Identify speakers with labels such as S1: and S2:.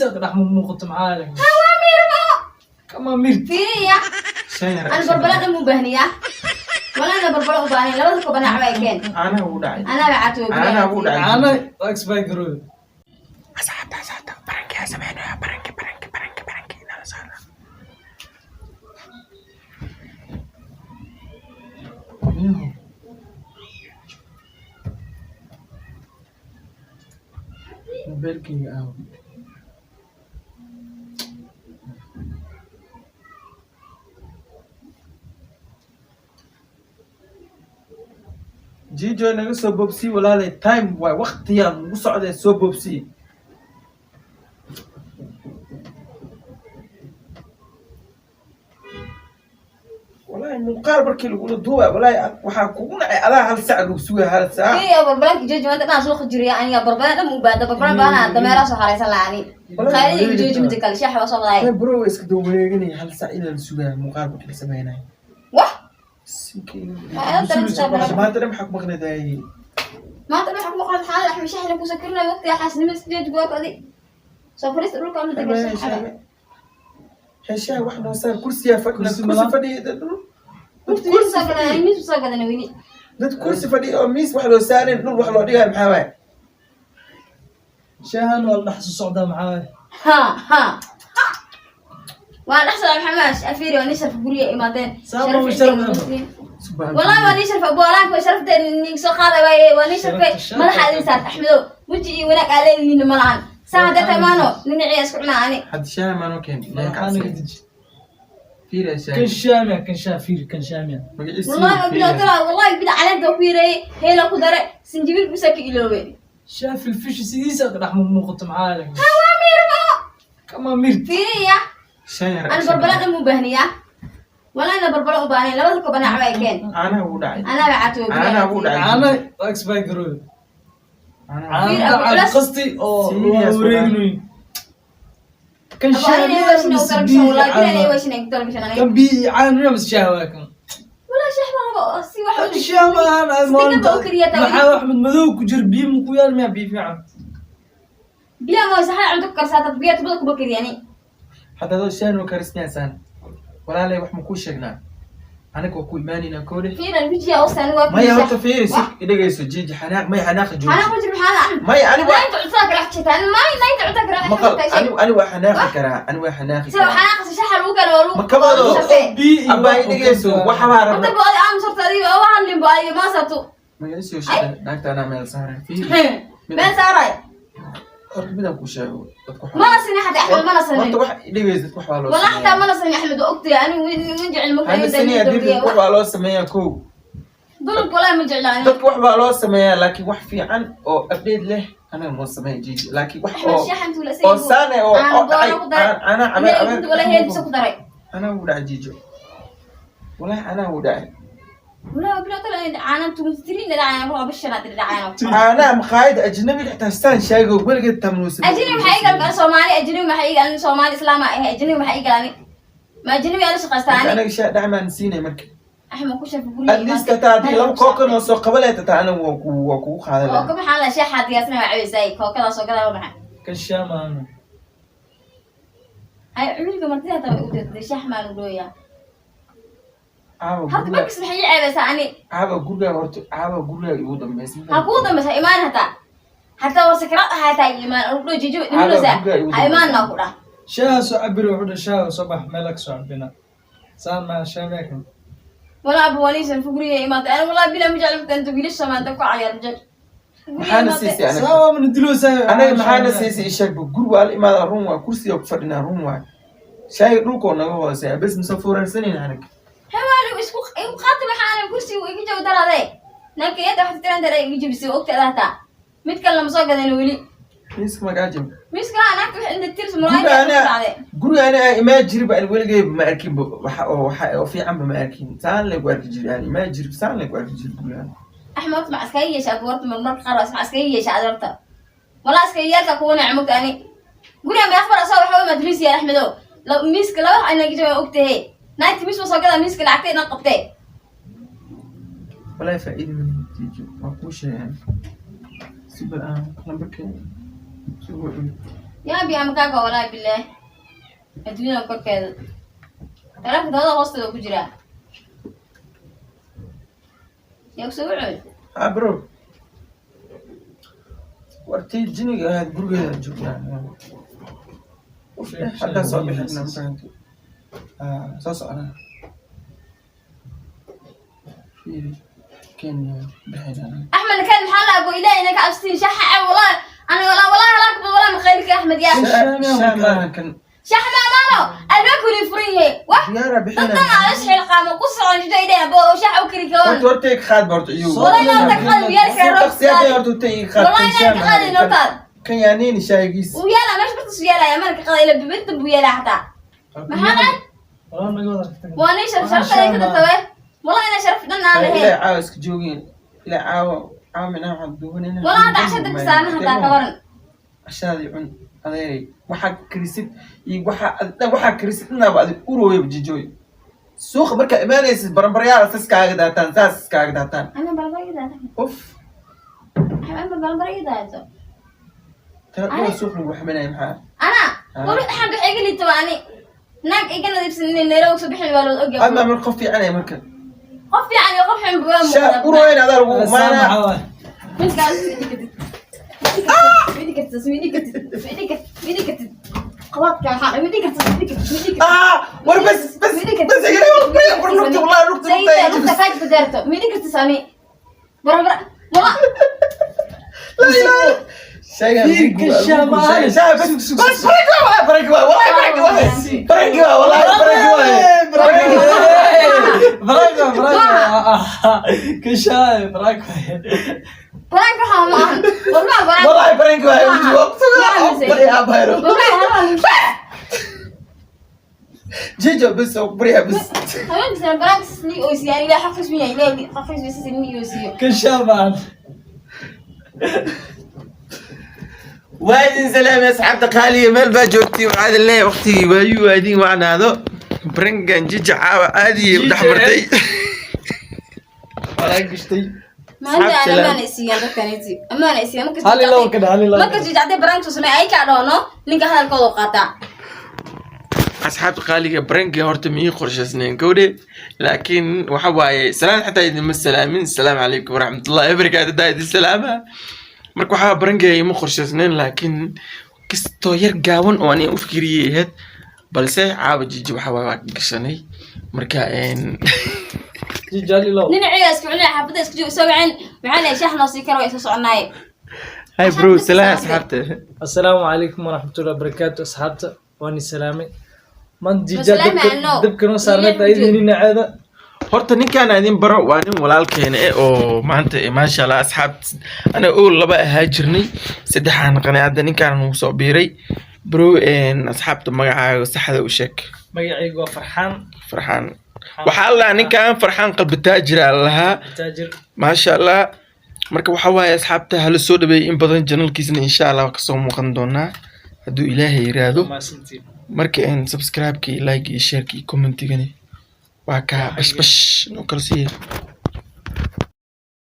S1: Ka dhex muuqato maxaa leh?
S2: Waa miirmo.
S1: Kama mirt.
S2: Fiiriya.
S3: Shan yar.
S2: Ana barbala dhan mu baahniya, walana barbala u baahnayn, labada koban acba keen.
S3: Caanaha ugu dhacay.
S2: Anaa caato.
S3: Caanaha ugu dhacay.
S1: Caana waa expire garoobe.
S3: Asxaabta, asxaabta, baranki aa sameynaya, baranki, baranki, baranki, baranki inala saarna. Mobilkeyga aawo? Jijo, naga soo bobsii walaalay, time waay, waqtiyaa nagu socday, soo bobsii. Walaahi muuqaal markii lagula duubay, walaahi waxaa kugu nacay adaa hal sac lagu sugaya, hal saac.
S2: Fiiriya, barbalanka jooji, maanta dhan suuqa jiriya aniga barbala dhan mu baahda, barbala baana dameeraha soo haraysan lahaa ani. Qaylida iga jooji, mida kale shaaxa waa soo wadaay.
S3: Bro, waa iska daba wareeganaya, hal sac inaa la sugaya muuqaal markii la sameynayo.
S2: Wah.
S3: Maanta dhan maxaa ku maqnadaayay?
S2: Maanta dhan waxaa ku maqan maxaa axmed shaaxina kusoo karinaya, waqtiga xaasnimo sideed goor adi soo fariista dhulka ama degan shaaxa.
S3: Heshaa wax noo saar, kursiyaa fadhina.
S1: Kursi
S3: kursi
S1: malaan.
S3: Fadhiya dad dhul dad
S2: miis
S3: kursi
S2: soo gadan
S3: fadhiya
S2: miis soo gadan weli.
S3: Dad kursi fadhiya oo miis wax loo saarin, dhul wax loo dhigayo, maxaa waaye?
S1: Shaahan waa la dhex soo socdaa, maxaa waaye?
S2: Ha ha, waa dhex socda maxamed afiiri, waa nin sharaf guriga imaadeen.
S1: Saama u sharaf leh.
S2: Wallahi waa nin sharaf boolaanka, waa sharafta nin soo qaaday waaye, waa nin sharfe.
S1: Sharafta,
S2: madaxa idin saarta axmedow, weji iyo wanaag aa leedihiin ma lahan, saa hadda tamaano niniciya isku cunaa ani.
S3: Hadda shaaha maanoo keen.
S1: Madaxaana ka deji.
S3: Fiira.
S1: Kan
S3: Shaaha.
S1: shaamiya, kan shaah fiir, kan shaamiya.
S3: Magaciisa?
S2: Wallahi bila tala, wallahi bila caleenta ku yareeyay, heela ku dare, sinjibiil bisa ka iloobay.
S1: Shaah filfishi sidiisa ka dhex muuqato maxaa leh?
S2: Waa miirmo.
S1: Kama mirt.
S2: Fiiriya.
S3: Shan yar.
S2: Ana barbala dhan mu baahniya, walana barbala u baahnayn, labada koban acba keen.
S3: Caanaha ugu dhacay.
S2: Anaa caato.
S3: Caanaha ugu dhacay.
S1: Caana waa expire garoobe.
S3: Caanaha.
S2: Fiir,
S1: Caana
S2: Abu
S1: dhacay
S2: Culas.
S1: qasti oo
S3: Serious.
S1: waa wareegnoy. Kan shaamiya mise biyo iyo caano? Kan biyo iyo caano mise shaah waa kan? Kan shaah ma ahan ay maanta. Maxaa wax madmadow ku jira, biyo ma ku yaal miya, biyo fiican?
S2: Biyaha ma saxan cunto ku karsaata, biyaha tubada kuma kariyani.
S3: Hadda adoo shaah noo karismaysaan, walaalay, wax ma kuu sheegnaa? Anaga waa ku imaanaynaa koodhe.
S2: Fiiran wejiga oo waa.
S3: Maya, horta fiiri, si idhagayso jiiji, xanaaq maya, xanaaqa jooji.
S2: Xanaaq ku jir maxaa Axmed?
S3: Maya, ani waa
S2: Naynta cuntada kala xigtaan, may naynta cuntada kala.
S3: Maqal, ani waa xanaaqi karaa, ani waa xanaaqi
S2: sida
S3: karaa.
S2: Xanaaq shaxa lagu kala waa lagu
S3: Ma kabado.
S1: Biyo iyo
S3: Abaa
S1: wax uu
S3: idhagayso
S1: kartaa.
S3: Waxa baa
S2: Horta
S3: rabna
S2: bo adi aamus, horta adiga oo hadlin bo adiga ma sarto.
S3: Magaciisa shaqada naagta anaa meel saaray, fiiri.
S2: Meel saaray.
S3: Horta midaan kuu sheego, dadku waxa
S2: Mana sinin xataa Axmed, mana sinin.
S3: Horta wax idhagayso, dadku wax baa loo
S2: Walaa xataa
S3: sameeyaa.
S2: Mana sinin Axmed, waa ogtahay anigu ma jecel ma.
S3: Hana saniya dib, dadku wax baa loo sameeyaa kow.
S2: Dulubka walaa ma jecla aniga.
S3: Dadku wax baa loo sameeyaa, laakiin wax fiican oo update leh anaga moo sameeya jiiji, laakiin wax
S2: Axmed
S3: oo
S2: shaxa intuu la
S3: oo saane oo dhacay caana cabeer cabeer.
S2: Wala heel bisa ku daray.
S3: Anaa wuu dhacay jiijo, walaahi anaa wuu dhacay.
S2: Walaa bila kale caana tumtirin dhacayna ku bishana dhacayna.
S3: Caanaha maqaayada ajnabiga xitaa saan sheego weligeed tamnuusan.
S2: Ajnabi maxay igal galan Soomaali? Ajnabi maxay igal Soomaali islaam ah? Ajnabi maxay igalan? Ma ajnabi ala shaqaystaan?
S3: Anaga shaa dhacmaan siinay marka.
S2: Axmed ku sharf guriga.
S3: At least hataa haddii laba kookan oo soo qaba lahayd hataa anaga waa kugu qaadan
S2: oo
S3: lahaa.
S2: ka maxaa la shaaxa diyaasna waa cabaysay kookadaas oo gadaa maxaa?
S1: Kan shaah ma ahan.
S2: Hay cunugga martida hataa way u dirtay, shaax maan u dhooyaa.
S3: Caawa
S2: horta
S3: guriga
S2: markas maxay ii ceebaysaa ani?
S3: Caawa guriga, horta caawa guriga igu dambaysa.
S2: Ha kuu dambaysa imaan, hataa hataa waa sakraad ah, hataa imaan u dhoo jijo dhimanosa
S3: Caawa guriga igu
S2: ha imaan
S3: dambaysa.
S2: naa ku dhah.
S1: Shaaha soo cabiri, wuxuu dhahay shaaha soo bax, meel ka soo cabina. Saan ma shaamiya kan?
S2: Walaa abu waniisan fu guriga imaatay ani, walaa bila ma jecel inta wiilasha maanta ku cayaar ma jecel.
S3: Maxaana siisay anaga?
S1: Saa waa mana diloosaa.
S3: Anaga maxaana siisay isheegba? Guri waa la imaadaa, run waa, kursiga ku fadhinaa, run waa, shaaga dhulkoo naga hooseeya bes, mise furansanayna anaga.
S2: Hawaan isku igu qaatay, waxaana kursiga igu jawi darade nankiyada waxay tiran dara igu jabisay ogteeda, hataa mid kale lama soo gadan weli.
S3: Miiska magaa jab?
S2: Miiska naagta waxay inta tirs
S3: guriga
S2: muraayada
S3: ana
S2: dhacday.
S3: Guriga ana aan imaa jiriba, aan weligay ma arkin ba waxa oo waxa oo fiicanba ma arkin, saan lay ku arki jiri, aan imaa jiri, saan lay ku arki jiri guriga.
S2: Axmed horta ma iskaga yeesha abu, horta marmarka qaar waa iskaga yeesha ad, horta walaa iskaga yeelka kuwa nacmogta ani guriga ma akhbar asoo waxa imaad miis yaal axmedow miiska laba wax inaga jawaab ogtahe, naagta miis ma soo gadaa, miiska lacagtay dhan qabtee.
S3: Walaahi faa'iida ma natiijo waa kuu sheegaan si bal aan lambarkeeda sugo cun.
S2: Yaabi ama kaaga, walaahi bilaahi, adduunyada korkeeda taleefonka dabada hoosteeda ku jiraa. Yaa kusoo wuxuu?
S3: Ah bro, wartii jiniga ahayd gurigeeda joognaa. Haddaa soo bixina, mafahanti? Soo soconaa. Fiiri, Kenya bixina.
S2: Axmed kan maxaa la abo? Ilaahay inaka absiin shaxa cab. Walaahi ana walaa walaahi halaag bad walaa maqaylika Axmed yaa.
S3: Shaa maahan kan.
S2: Shax ma amaano, albaabku wali furan yahay wah.
S3: Diyaara bixina.
S2: Dadkan aa is xilqaamo ku socon jito idhay abo oo shax u kari kawan.
S3: Horta horta iga qaad ba horta iyu.
S2: Walaahi inaan ta qaadi wiyaal kara
S3: Taqsiyaad horta horta iga qaad.
S2: Walaahi inaan ka qaadin hortaad.
S3: Kan yaa nini shaagiis.
S2: Uu yaalaa meesha bartas u yaalaya mana ka qaada ila bibinta buu yaalaa xataa. Maxaa dhacay?
S1: Walaa naga wada tagtay.
S2: Waa nin sharaf sharafta ay ka dartawe. Walaahi inaan sharaf dhan aan
S3: Ilaa
S2: lahayn.
S3: Caawa iska joogin. Ilaa caawa caawa minaa waxaan duubanayna.
S2: Walaahi hadda casha dabka saaran hataa ka waran.
S3: Cashaadii cun adeeray. Waxaa karisid iyo waxaa dhan waxaa karisid inaaba adig urooyaba jijooy. Suuqa markaa imaanaysid baranbaryaal sas kaaga daataan, saas kaaga daataan.
S2: Ana barbar idaata.
S3: Uf.
S2: Axmed barbar idaata.
S3: Tan dhul suuq lagu xaminaya maxaa?
S2: Ana
S3: Ah.
S2: wali axmed waxay iga liita waa ani naag iga nadiifsan inay Nairobi soo bixin waa loo ogyahay.
S3: Ama mar qof fiicanaya marka.
S2: Qof fiican iyo qof xun waa
S3: Shaa
S2: muuqda.
S3: urooyna adaa lagu
S1: Saan
S3: imaanaa.
S1: maxaa waay?
S2: Midkaas midi kartid, midi kartid, midi kartid, midi kartid, qabaadka waxaa midi kartid, midi kartid, midi kartid.
S3: Ah, war bas bas bas iga war lugta, wallahi lugta lugta
S2: Sayida lugta kaaj ku daarto midi kartid sani bara bara wala.
S3: La ilaha. Shaygan
S1: Fiirka shaa maahan.
S3: Shaa bas
S1: Sug, sug,
S3: bas
S1: sug.
S3: Prank waa, prank waa, wallahi prank waa, prank waa, wallahi prank waa, prank waa.
S1: Prank, prank. Kashaay, prank.
S2: Baraanka waxaa ma ahan walmaa baraanka.
S3: Wallahi prank waa, bariyaa bayro.
S2: Wallahi halaa.
S3: Jijo bas bariyaa bas.
S2: Haweenka baraanka sisni oo siiyaan ilaa xaqis miya ilaa xaqis miya sisni oo siiyo.
S1: Kashaa maahan.
S3: Waa idin salaamay asxaabta qaaliga meel baa joogtay. Waxaa idin leeyahay waqtigii waayuu waa idin wacnaado. Prankan jija caawa aadiyay u dhex martay.
S1: Prank gashtay.
S2: Maanta aan
S3: Asxaab salaam.
S2: amaana isiiyaan dadkaniti amaana isiiyaan markasta.
S1: Hal ilaa ka hal ilaa.
S2: Marka jijacday baraanka soo sameey ay ka dhoono ninka hadalkooda u qaataa.
S3: Asxaabta qaaliga, pranka horta ma ii qorshaysnayn gowdhe, laakiin waxa waaye salaan xataa idinma salaamin. Asalaamu calaykum waraxmatullahi wabarakaatu hadaa idin salaama. Marka waxaa pranka ima qorshaysnayn, laakiin kastoo yar gaaban oo ani u fikiriyay ahayd, balse caawa jiji waxa waaye waa ka gashanay marka
S1: Jiji hal ilaa.
S2: Dhinaciga isku cunay xaafadda isku joogo soo waceen maxaa leeyahay shax noo sii karo way soo soconaaye.
S3: Hi bro, salaan asxaabta.
S1: Assalaamu calaykum waraxmatullahi wabarakaatu asxaabta, waan salaamay. Man jija
S2: Wasalaam
S1: dabka
S2: ano.
S1: Dabka noo saarnay
S2: Ilaahay
S1: ayadii dhinaceeda.
S3: Horta ninkaan idin baro waa nin walaalkeena eh oo maanta maasha Allah asxaabt ana ool laba ahaa jirnay, saddexaan naqanay, hadda ninkaan nagu soo biiray. Bro, asxaabta magacaaga saxda u sheeg.
S1: Magacaygu waa Farxaan.
S3: Farxaan waxaa la dhahaa ninkaan Farxaan qalbi taajira la lahaa.
S1: Taajir.
S3: Maasha Allah. Marka waxaa waaye asxaabta hala soo dhaweeyay in badan, channelkiisna insha Allah waa kasoo muuqan doonaa hadduu Ilaahay yiraahdo.
S1: Mahadsantiin.
S3: Marka subscribe-ka iyo like iyo share-ka iyo comment-igani waa kaa bash bash noo kala siiya.